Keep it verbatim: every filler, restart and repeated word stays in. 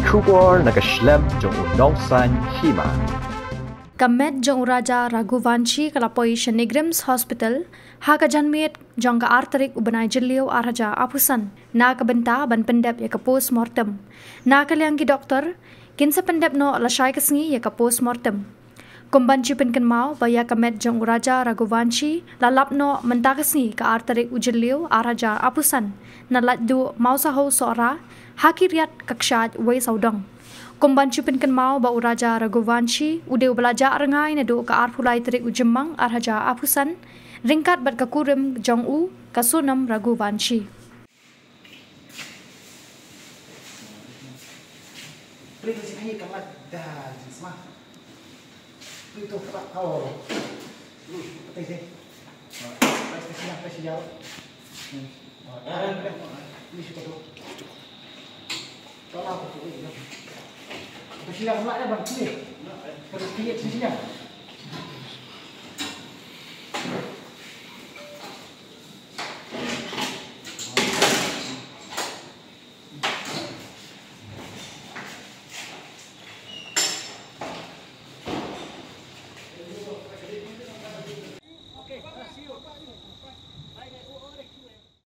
Khubor na ka shlem jong u nongsan hima. Ka met jong u Raja Raghuvanshi ka la poi sha NEIGRIHMS Hospital ha ka janmiet jong ka ar tarik u bnai Jylliew ar hajar arphew san na ka bynta ban pyndep ïa ka post mortem. Na ka liang ki doktor, kin sa pyndep noh lashai ka sngi ïa ka post mortem. Kum ban shu pynkynmaw ba ïa ka met jong u Raja Raghuvanshi la lap noh mynta ka sngi ka ar tarik u Jylliew ar hajar arphew san na Laitduh Mawsaho Sohra ha ki riat ka kshaid wei sawdong. Kum ban shu pynkynmaw ba u Raja Raghuvanshi u dei uba la jah rngai naduh ka arphew lai tarik u Jymmang ar hajar arphew san ryngkat bad ka kurim jong u ka Sonam Raghuvanshi. Pring ka jingkhih ka mat da jingsma. Pring tu ka, oh. Pring tu. Pring tu. Pring tu. Pring tu. Pring tu. Pring tu. Pring tu.